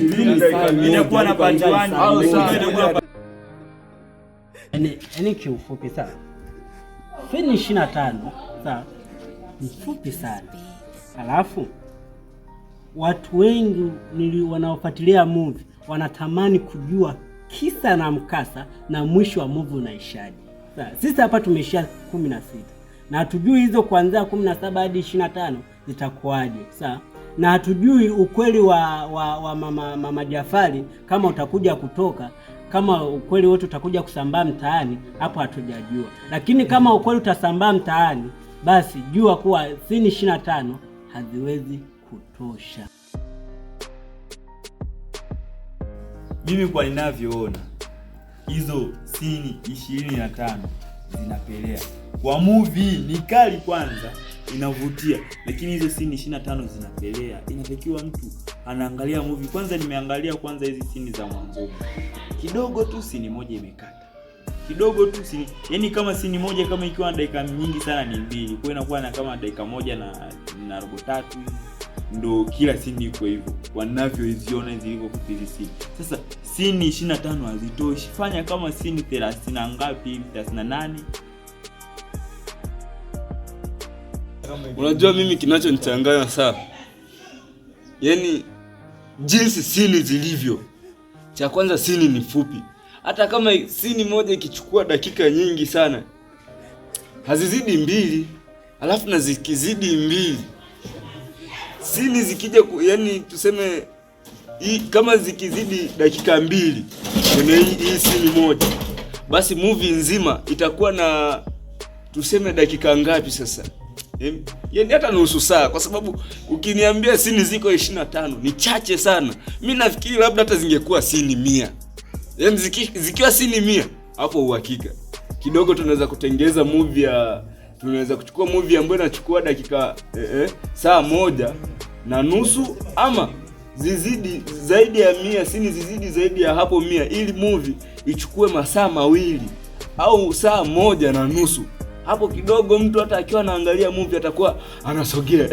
20 dakika Inakuwa na part 1 au saa. Yaani kiufupi sana. Scene 25 sawa, ni fupi sana. Alafu watu wengi wanaofuatilia movie wanatamani kujua kisa na mkasa na mwisho wa movie unaishaje. Sawa, sisi hapa tumeishia 16 na hatujui hizo kuanzia 17 hadi 25 zitakuwaje. Sawa, na hatujui ukweli wa mama Jafari kama utakuja kutoka, kama ukweli wote utakuja kusambaa mtaani, hapo hatujajua. Lakini kama ukweli utasambaa mtaani, basi jua kuwa scene 25 haziwezi kutosha. Mimi kwa ninavyoona hizo scene 25 zinapelea kwa movie ni kali, kwanza inavutia, lakini hizo scene 25 zinapelea. Inatakiwa mtu anaangalia movie kwanza. Nimeangalia kwanza hizi scene za mwanzo kidogo tu, scene moja imekata kidogo tu scene, yani kama scene moja kama ikiwa na dakika nyingi sana ni mbili, kwa hiyo inakuwa na kama dakika moja na robo tatu, ndo kila scene iko hivyo wanavyoziona zilivyo fupi hizi scene. Sasa scene 25 hazitoshi, fanya kama scene 30 na ngapi hivi, 38. Unajua mimi kinachonichanganya sana, yaani jinsi scene zilivyo. Cha kwanza scene ni fupi, hata kama scene moja ikichukua dakika nyingi sana hazizidi mbili, alafu na zikizidi mbili scene zikija yani tuseme hii, kama zikizidi dakika mbili kwenye hii scene moja, basi movie nzima itakuwa na tuseme dakika ngapi sasa? Yaani hata nusu saa, kwa sababu ukiniambia scene ziko 25 ni chache sana. Mi nafikiri labda hata zingekuwa scene 100. Yaani zikiwa scene 100 hapo uhakika kidogo tunaweza kutengeza movie ya, tunaweza kuchukua movie ambayo inachukua dakika saa moja na nusu ama zizidi zaidi ya 100, scene zizidi zaidi ya hapo 100, ili movie ichukue masaa mawili au saa moja na nusu. Hapo kidogo mtu hata akiwa anaangalia movie atakuwa anasogea,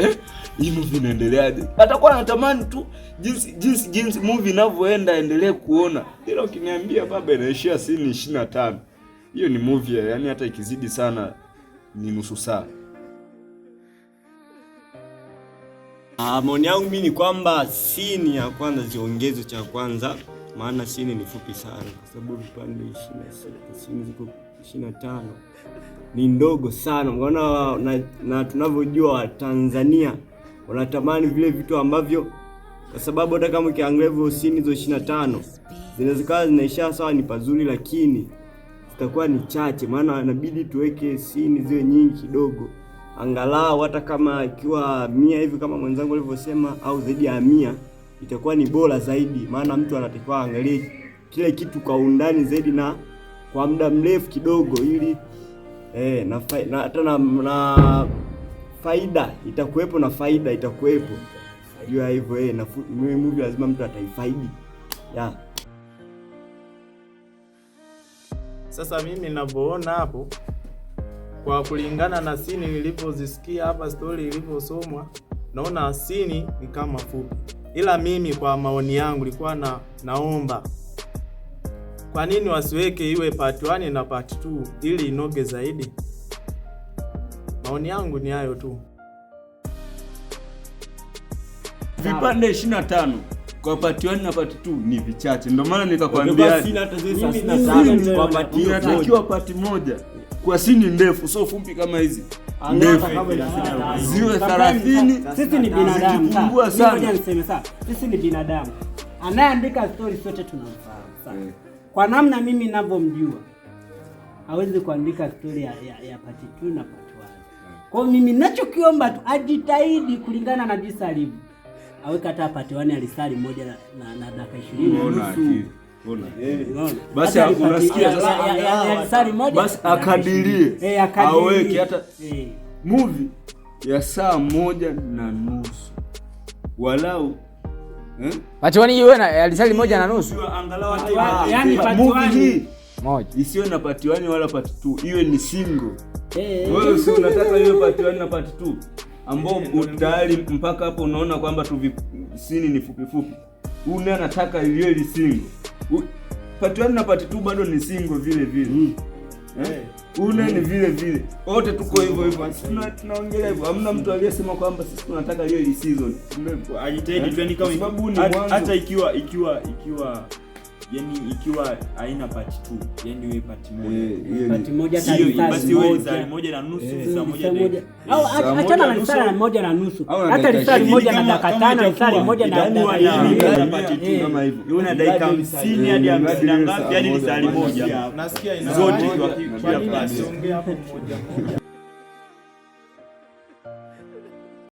hii movie inaendeleaje? Atakuwa anatamani tu jinsi movie inavyoenda aendelee kuona. Ila ukiniambia baba inaishia scene 25, hiyo ni movie, yani hata ikizidi sana ni nusu saa. Maoni yangu mimi ni kwamba scene ya kwanza ziongezwe cha kwanza, maana scene ni fupi sana, kwa sababu vipande 26, scene ziko 25 ni ndogo sana. Unaona, na tunavyojua Watanzania wanatamani vile vitu ambavyo, kwa sababu hata kama ukiangalia hivyo scene hizo 25 zinaweza zinaisha sawa, ni pazuri, lakini zitakuwa ni chache, maana inabidi tuweke scene ziwe nyingi kidogo, angalau hata kama ikiwa 100 hivi kama mwenzangu alivyosema, au zaidi ya 100 itakuwa ni bora zaidi, maana mtu anatakiwa aangalie kile kitu kwa undani zaidi na kwa muda mrefu kidogo, ili na hata na faida itakuwepo, na faida itakuwepo juu ya hivyo, na movie lazima mtu ataifaidi yeah. Sasa mimi ninavyoona hapo, kwa kulingana na scene nilivyozisikia hapa, story ilivyosomwa, naona scene ni kama fupi, ila mimi kwa maoni yangu nilikuwa na naomba kwa nini wasiweke iwe part 1 na part 2 ili inoge zaidi. Maoni yangu ni hayo tu. Vipande 25 kwa part 1 na part 2 ni vichache, ndio maana nikakwambia Scene hata zile 35 kwa part hiyo inatakiwa part moja kwa scene ndefu, sio fupi kama hizi ndefu ziwe 30. Sisi ni binadamu. Zikipungua Sawa. sana. Ngoja niseme sawa. Sisi ni binadamu. Anayeandika story sote tunamfahamu. Sawa. Kwa namna mimi ninavyomjua hawezi kuandika story ya part 2 na part 1. Kwa hiyo mimi ninachokiomba tu ajitahidi kulingana na jinsi alivyo. Aweke hata part 1 ya lisaa moja na dakika 20 na Unaona nusu. akili. Unaona? Unaona? Basi Hata unasikia sasa? ya lisaa moja Basi na dakika akadirie. 20. Akadirie. Aweke hata movie ya saa moja na nusu walau, eh? Part 1 iwe na lisaa moja na nusu. Angalau hata Yani part movie one. hii Moja. isiwe na part 1 wala part 2, iwe ni single. Wewe si unataka iwe part 1 na part 2 ambao tayari mpaka hapo unaona kwamba tu scene ni fupi fupi. Huyu naye anataka really single. Part 1 na part 2 bado ni single vile vile. Eh? Huyu naye ni vile vile. Wote tuko hivyo hivyo. Tunaongelea hivyo. Hamna mtu aliyesema kwamba sisi tunataka really season. Ajitahidi tu, yani kama Kwa sababu ni mwanzo. Hata ikiwa yani ikiwa haina part 2, yani iwe part moja. Hiyo Part moja hata Sio lisali basi iwe moja. lisali moja na nusu, saa moja Lisali na moja. Au Saa moja achana na na nusu. lisali moja na nusu. Au na Hata dakika lisali ishirini. moja na Kama- dakika kama 5, lisali itakuwa- moja na itakuwa dakika na- 20. na part two kama hivyo. Iwe na dakika 50 hadi 50 na ngapi, hadi lisali moja. Nasikia ina Zote kwa kwa kila nini part. asiongee hapo mmoja mmoja?